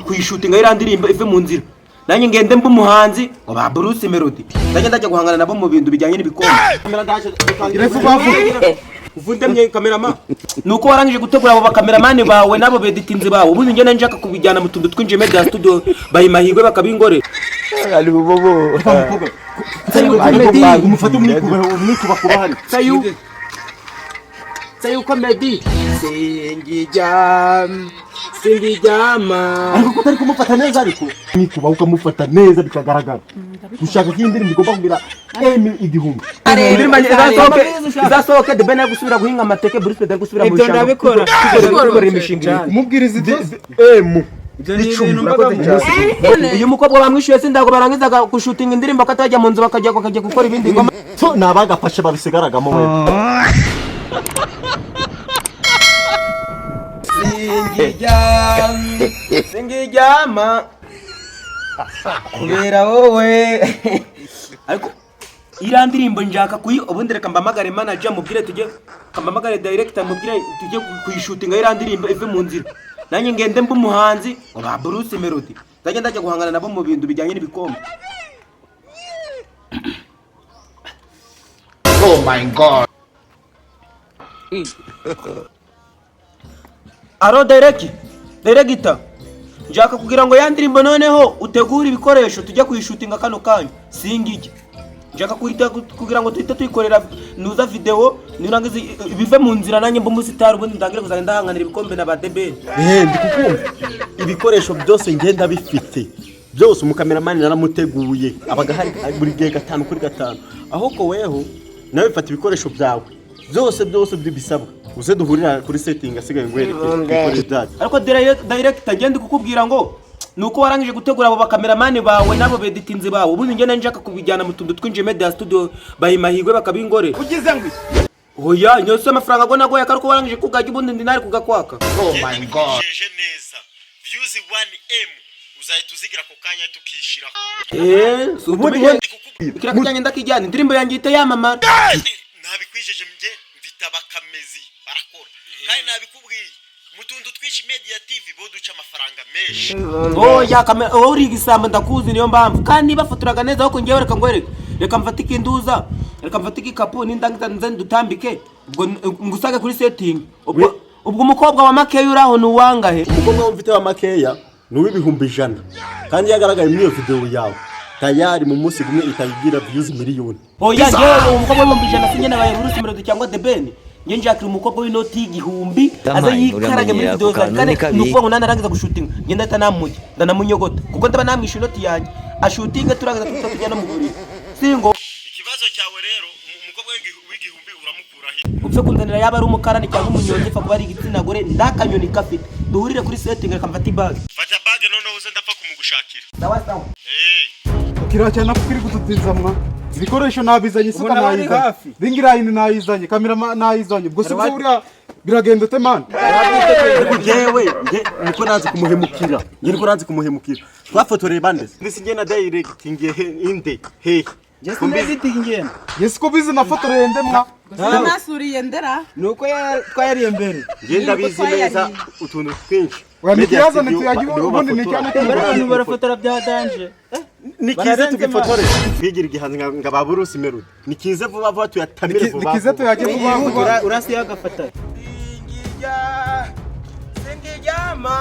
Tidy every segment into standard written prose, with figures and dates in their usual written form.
kuyishutinga iriya ndirimbo ive mu nzira, nanjye ngende mbe umuhanzi ngo ba Bruce Melody, ndajya ndajya guhangana nabo mu bintu bijyanye n'ibikombe. Vuba vuba. Uvundemye cameraman, nuko warangije gutegura abo bakameramani bawe n'abo beditinzi bawe. Ubundi ngende nshaka kubijyana mu tuntu twinjiye media studio, bayimahirwe bakabingorera. Umufate umwikuba kuba hari. Sayu sayu comedy, singijyama singijyama. Ariko ko utari kumufata neza, ariko mwikuba ukamufata neza bikagaragara. Ushaka ko iyi ndirimbo igomba kugira M 1000. Indirimbo izasohoke, The Ben ari gusubira guhinga amateke, Bruce Melody ari gusubira mu Ibyo bishanga. ndabikora. Gukorera imishinga. Umubwiriza ibyo M 10 Urakoze. Uyu mukobwa bamwishyuye se? Ntabwo barangizaga gushutinga indirimbo akatajya mu nzu, bakajya gukora ibindi ngoma. So ni abagafashe babisigaragamo we. Singijyama singijyama kubera wowe. Ariko iriya ndirimbo nshaka kuyi, ubundi reka mbamagare manager mubwire tujye, mbamagare director mubwire tujye kuyishutinga iriya ndirimbo ive mu nzira, nanjye ngende mbe umuhanzi ngo ba Bruce Melody, ndajya ndajya guhangana nabo mu bintu bijyanye n'ibikombe. Oh my God. Aro director, nshaka kugira ngo ya ndirimbo noneho utegure ibikoresho tujya kuyishutinga kano kanya. Singijya nshaka kuhita kugira ngo tuhite tuyikorera nuza video, nirangiza bive mu nzira, nanjye mbe umusitari, ubundi ndangire kuzajya ndahanganira ibikombe na ba The Ben. Eh, ndi kukumva. Ibikoresho byose ngenda bifite byose, umukameramani naramuteguye, abaga hari buri gihe 5 kuri 5. Ahubwo weho nawe fata ibikoresho byawe byose byose bisabwa, uze duhurira kuri setting, asigaye ngwereke ibikoresho byacu. Ariko director, ngende kukubwira ngo nuko warangije gutegura abo bakameramani bawe n'abo beditinzi bawe, ubundi ngende nshaka kubijyana mu tuntu twinjiye media studio, bayimahirwe bakabingorera. Ugize ngo Oya, nyose amafaranga go nagoye, ariko warangije kugajya, ubundi ndi nari kugakwaka. Oh my God. Jeje neza, views 1M uzahita uzigira ako kanya tukishiraho. Eh, ubundi ikiraka cyanjye ndakijyana, indirimbo yanjye ihita yamamara. Ntabikwijeje, njye mfite abakamezi barakora, kandi nabikubwiye, mu tuntu twinshi media TV bo duca amafaranga menshi. Oya, kamera, wowe uri igisambo ndakuzi, niyo mpamvu kandi bafotoraga neza. Ahubwo ngewe reka ngwereke, reka mfate ikinduza, reka mfate igikapu, nindangiza nze ndutambike, ubwo ngusage kuri setting. Ubwo umukobwa wa makeya uri aho ni uwangahe? Umukobwa mfite wa makeya ni uw'100,000, kandi iyo agaragaye muri iyo video yawe, tayari mu munsi gumwe itayigira views miliyoni. Oya, ngewe umukobwa w'100,000 sinjye nabaye Bruce Melody cyangwa The Ben. Nge nshakira umukobwa w'inoti y'1000 aze yikarage muri uramenyera video ako zanjye. kantu Kandi ni kabi. ni ukuvuga ngo nanarangiza gushutinga, nge ndahita namujya ndanamunyogota, kuko ndaba namwishyura inoti yanjye, ashutinge, turangiza tuhita tujya no mu buriri, singo. Ikibazo cyawe rero, umukobwa w'1000 uramukura he? Upfe kunzanira, yaba ari umukarani cyangwa umunyonzi, ipfa kuba ari igitsina gore, ndakanyoni kafite. Duhurire kuri setting, reka mfate ibage. Fata bage noneho uze, ndapfa kumugushakira. Sawa sawa. Eh. Kiriya cyane kiri gututiza mwa ibikoresho nabizanye, isuka Ubona bari nayizanye, hafi. ring light nayizanye, kamera nayizanye, ubwo si bwo buriya biragenda ute man? Ariko jewe nge niko nanze kumuhemukira, nge niko nanze kumuhemukira. Twafotoreye bande ndetse nge na direct nge inde hehe? Yesi ko bizi nafotoreye nde mwa? Nasuriye ndera. Nuko twayariye mbere. Nge ndabizi neza utuntu twinshi. Oya, Media nikiyazane studio, tuyagiye, nibo ubundi bafotora. ni cyane. Bari abantu barafotora bya danger. Nikize Bararenze. tugifotore twigira igihanzi nka ba Bruce Melody, nikize vuba vuba tuyatamire vuba. Nikize Vuba. tuyajye vuba vuba. Urasiye agafata. Singijya singijyama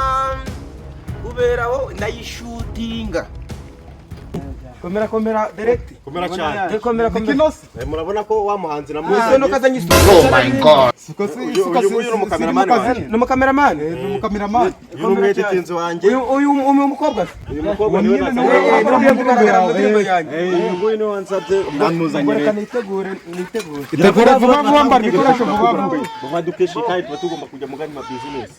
kubera wowe, ndayishutinga. Komera komera direct. Komera cyane. Komera komera. Nikinose. Eh, murabona ko wa muhanzi na Musono kazanye isuka. Oh my God. Suka si Uyu- suka uyu si nguyu ni umukameramani wanjye. Ni umukameramani. Ni umukameramani. Uyu ni umweditinzi wanjye. Uyu mukobwa se? Uyu mukobwa niwe Uwo nyine nasabye. niwe Eh, wakora mu ndirimbo kugaragara mu yawe. ndirimbo yanjye. Uyu nguyu niwe wansabye, ndamuzanye Reka rero. nitegure nitegure. Itegure vuba vuba, mbara ibikoresho vuba vuba. Vuba dukesha ikayi, tuba tugomba kujya mu gandi ma business.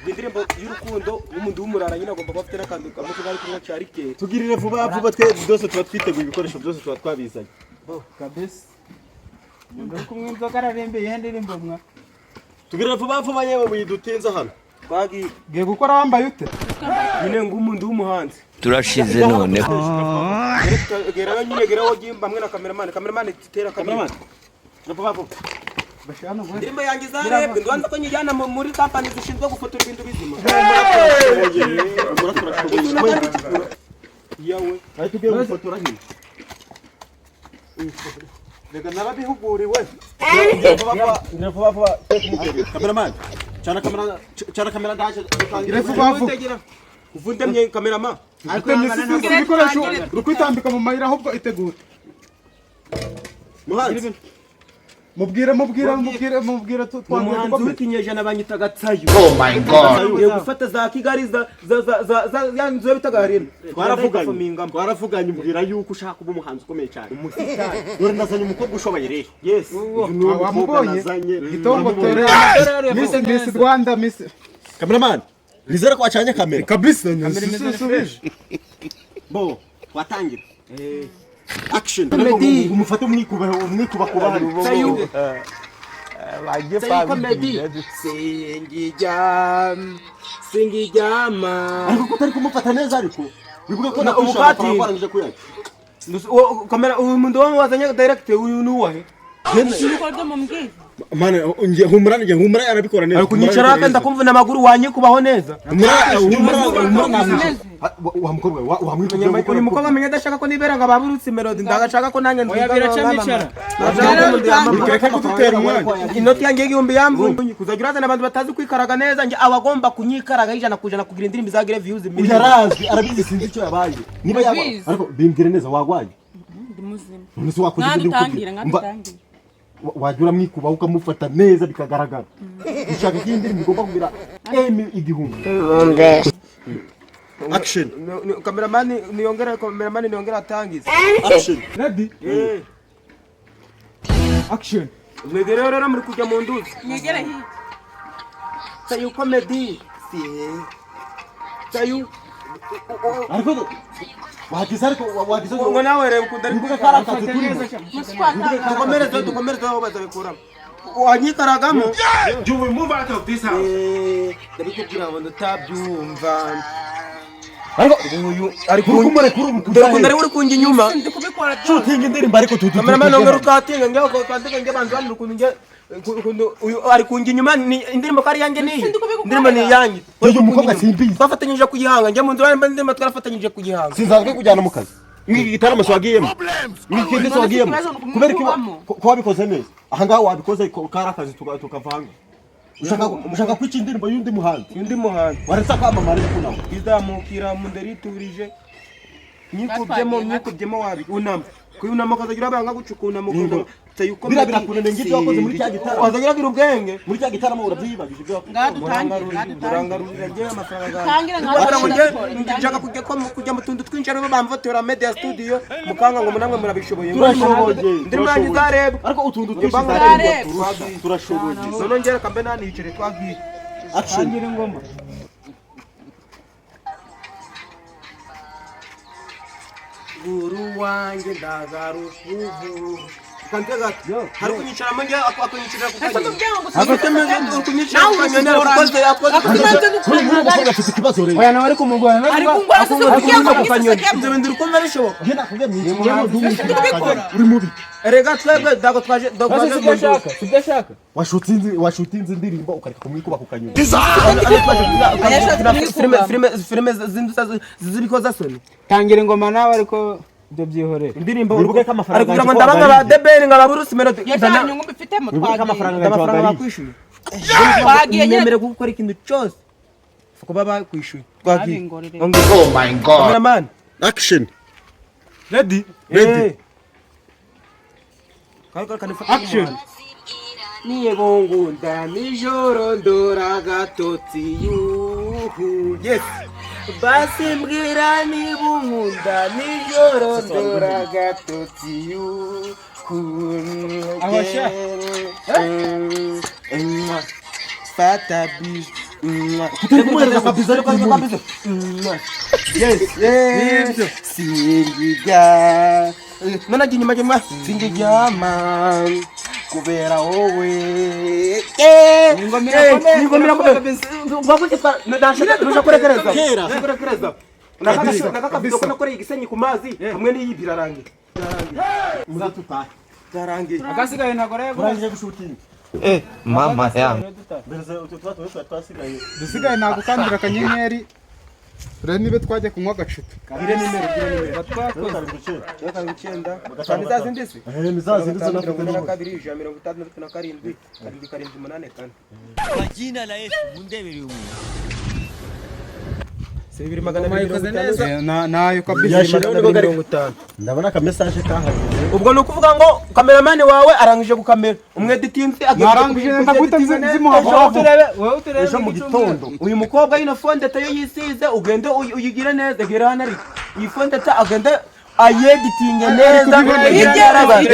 Indirimbo y'urukundo, umuntu w'umurara nyine agomba kuba afite n'akantu kameze nk'ari kunywa cya rikeri. Tugirire vuba vuba, twe byose tuba twiteguye, ibikoresho byose tuba twabizanye. Kabisa. Umuntu uri kunywa inzoga ararembeye ihe ndirimbo mwa. Tugirire vuba vuba yewe, widutinze hano. Twagiye. Ugiye gukora wambaye ute? Nyine ng'umuntu w'umuhanzi. Turashize noneho. Gerayo nyine, gerayo hamwe na kameramani. Kameramani, tera kamera. Vuba vuba. Indirimbo yanjye izarebwe, ndubanza ko nyijyana muri kampani zishinzwe gufotora ibintu bizima. Yawe ahita ugiye gufotora nyine. Reka narabihuguriwe. Ngira vuba vuba cameraman. Cana kamera, cana kamera, ndaje. Gira vuba vuba. Uvundemye cameraman. Utemye si ibikoresho uri kwitambika mu mayira, ahubwo itegure. Muhanzi. Mubwire, mubwire, mubwire, mubwire twagiye Umuhanzi dukomeye. w'ikinyejana banyitaga Tsayo. Oh my God. Ngiye gufata za Kigali, za ya nzu bitaga Arena. Twaravuganye, twaravuganye, umbwira yuko ushaka kuba umuhanzi ukomeye cyane. Dore nazanye umukobwa ushoboye rero. Yes. Uyu ni umukobwa Wamubonye? nazanye. Gitongotore Miss Rwanda, Miss. Cameraman, nizere ko wacanye kamera. Kabisa nisubije. Bo watangira action. Umufate umwikuba, umwikuba kuba hano. Tsayo. Tsayo comedy. Singijam. Singijama. Ariko ko utari kumufata neza, ariko wibuke ko Na nakwishyura ubukati. amafaranga warangije kuyarya. Kamera, uyu muntu wazanye direct, uyu ni uwahe? Niko byo mumbwiye. Mana ngiye, humura, ngiye, humura, arabikora neza. Ari kunyicara akenda kumvuna amaguru, wanyikubaho neza. Humura, humura, humura, namwishyura. Wa mukobwa we, wamwikubye. Uyu mukobwa amenya adashaka ko nibera ngo ababurutse Melody, ndagashaka ko nanjye Oya, biraca micara. Reka kudutera umwanya. Inoti yanjye y'igihumbi yamvunye kuzajya urazana abantu batazi kwikaraga neza. Njye abagomba kunyikaraga 100% kugira indirimbo izagire views Uyu miliyoni. arazwi, arabizi, sinzi icyo yabaye niba yagwa. Ndabizi. Ariko bimbwire neza, wagwaye? Ndi muzima. None se wakoze ibyo Mwadutangire. ndikubwira? Mwadutangire. Wajya uramwikubaho ukamufata neza bikagaragara. Ushaka ko iyi ndirimbo igomba kugira M 1000. Action. Kameramani niyongere, kameramani niyongere atangize. Action. Ready, action. Mwegere rero, muri kujya mu nduzi. Mwegere hirya. Sayu comedy si sayu. Ariko wagize, ariko wagize Ngo nawe reba ukuntu ari Wibuke ko ari akazi turimo. Muswatanga. Dukomereze, dukomereze aho bazabikuramo wanyikaragamo. You will move out of this house. Ndabikubwira ngo ndutabyumva. Ariko Uyu ari uri kumurekura ubu? Dore ukuntu ari uri kunjya inyuma. Ndi kubikora byose. Shooting indirimbo, ariko tutu Kameramani ongera ukatinga, ngewe ukatinga, ngewe bantu bandi ukuntu nge ukuntu uyu ari kunjya inyuma. Ni indirimbo ko ari iyanjye niyi. Sindi kubigukorera. Indirimbo ni iyanjye. Uyu mukobwa simbizi. Twafatanyije kuyihanga, njye mu nzu indirimbo twarafatanyije kuyihanga. Sinzanzwe kujyana mu kazi nk'iki gitaramo se wagiyemo, nk'iki kindi se wagiyemo. Ikibazo ni Kubera ko ukumwikubamo. ko wabikoze neza ahangaha, wabikoze ko kari akazi tukavanga. Ushaka kwica indirimbo y'undi muhanzi. Undi muhanzi. Waretse kwamamara ariko nawe. Izamukira mu nderi iturije, nyikubyemo, nyikubyemo, wabi unama kuyunama ukazagira abanga guca ukunama. Yego. Biriya birakunaniye, ngibyo wakoze muri cya gitaramo. Wazagira agira ubwenge. Muri cya gitaramo urabyiyibagije ibyo wakoze. Ngadutangire, ngadutangire. Urangarurira njyewe amafaranga yanjye. Tangire. Kugira ngo njye Ngadutangire. nshaka kujya kujya mu tuntu twinshi, aribo bamfotora media studio, mukanga ngo munamwe murabishoboye. Turashoboye. Indirimbo yanjye izarebwa. Ariko utuntu twinshi Banga zarebwa. Zarebwa. Turusha, turashoboye. None ngera kambe nanicare, twagiye. Action. Tangira ingoma. Guru wanjye ndagaruka ubu kanze gato hari kunyicaramo njye akunyicarira ku Ese kanyoni. tubwiye ngo Uri kunyicarira Nawe ku kanyoni, uri akoze akoze. Akusanze Kuri uyu mukobwa afite ikibazo rero. Oya, nawe ari kumugora. Ari kungora se tubwiye ngo mwisesekemo. Ibyo bintu uri kumva bishoboka? Njye nakubwiye mu uri mubi. Erega twebwe ntabwo twaje, ntabwo Ese twaje sibyo ashaka, sibyo ashaka. Washutinze indirimbo ukareka kumwikuba ku kanyoni. Filime z'ibikozasoni. Tangira ingoma nawe, ariko ibyo byihorere. Indirimbo Wibuke ko amafaranga ari kugira ngo yanjye ko ndabanga ba wagariye. debeni ngo ababurusi Melody. Iyo nta nyungu mbifitemo. Wibuke ko Twagiye. amafaranga yanjye Amafaranga wagariye. bakwishyuye. Twagiye nyine. Nemere gukora ikintu cyose kuba bakwishyuye, twagiye. Babingorere. Oh my God. Cameraman. Action. Ready. Ready. Action. Niyebungunda nijoro ndora gatotsi yuhu, yes, basi mbwira niba unkunda nijoro ndora gatotsi yuhu. Aho sha. Fata bizu. Tutari kumuhereza akabizo, ariko ari muri. Yes, yes. Singijya none ajya inyuma jya singiryama kubera wowe. Ingoma irakomeye, Ingoma irakomeye. Nashaka kurekereza. Kera. Kurekereza. Nakakabizo ko nakoreye igisenyi ku mazi hamwe n'iyi birarangiye. Muze tutahe. Byarangiye. Agasigaye ntabwo arayagura. Turangije gushutinga. Mama yangu. Mbere utu tuba twari twasigaye. Dusigaye nagukandira akanyenyeri. Turebe niba twajya kunywa agacupa. Bwire nimero, bwire nimero. Twakoze. 79. 79. Kandi za zindi se? Eh, ni za zindi zo. 42, 167, 7 7 8 4. Kwa jina la Yesu mundebere umuntu. Si 2250. Neza. Eh, nayo kabisa. Yashira nibwo kari. 250. Ndabona aka message kahageze. Ubwo ni ukuvuga ngo kameramani wawe arangije gukamera, umweditinzi agiye. Narangije, ndaguhita nzimuha Ejo vuba vuba. Turebe, wowe uturebe. Ejo mu gitondo. Uyu mukobwa yino fondeta yo yisize, ugende uyigire neza, gera hano, ariko iyi fondeta agende ayeditinge neza.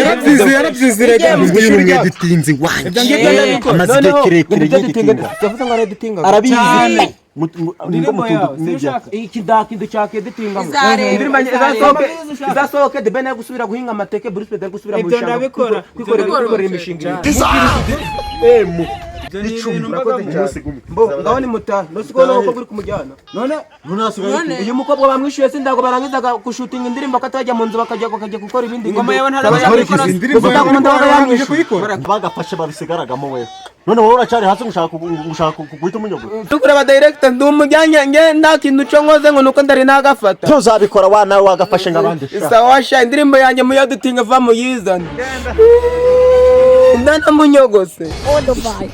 Yarabyize, yarabyize rega. Nguyu ni umweditinzi wanjye. Ibyo ngibyo ndabikora. Amaze igihe kirekire yeditinga. Yavuze ngo areditinga. Arabizi. Cyane. Nibwo Indirimbo mutundu yawe, media. sinshaka. Iki ndakintu cyakedittingamo. Izareba, Indirimbo izareba. izasohoke, izasohoke, The Ben ari gusubira guhinga amateke, Bruce Melody ari gusubira mu Ibyo bishanga ndabikora. kwikorera Ibyo kwikorera imishinga ibiri. M Ibyo ni 10 ibintu Urakoze mbagamo. cyane. Umunsi gumwe. Mbo ngaho ni mutahe, ntusiko n'umukobwa uri kumujyana None None None. uyu mukobwa bamwishyuye se, ntabwo barangizaga gushutinga indirimbo akatajya mu nzu, bakajya gukora ibindi. Ingoma yawe ntabwo Bakora yabikora. iki? Indirimbo Gusa yawe ntabwo yarangije yamwishyuye. kuyikora. Bagafashe babisigaragamo wewe. None wowe uracyari hasi ngushaka guhita umunyogora. Tukureba director, ndi umujyanye nge nta kintu cyo nkoze ngo nuko ndari nagafata. Tuzabikora wa nawe wagafashe nk'abandi sha. Sawa sha, indirimbo yanjye muyadutinga va muyizane ndanamunyogose. All the vibe.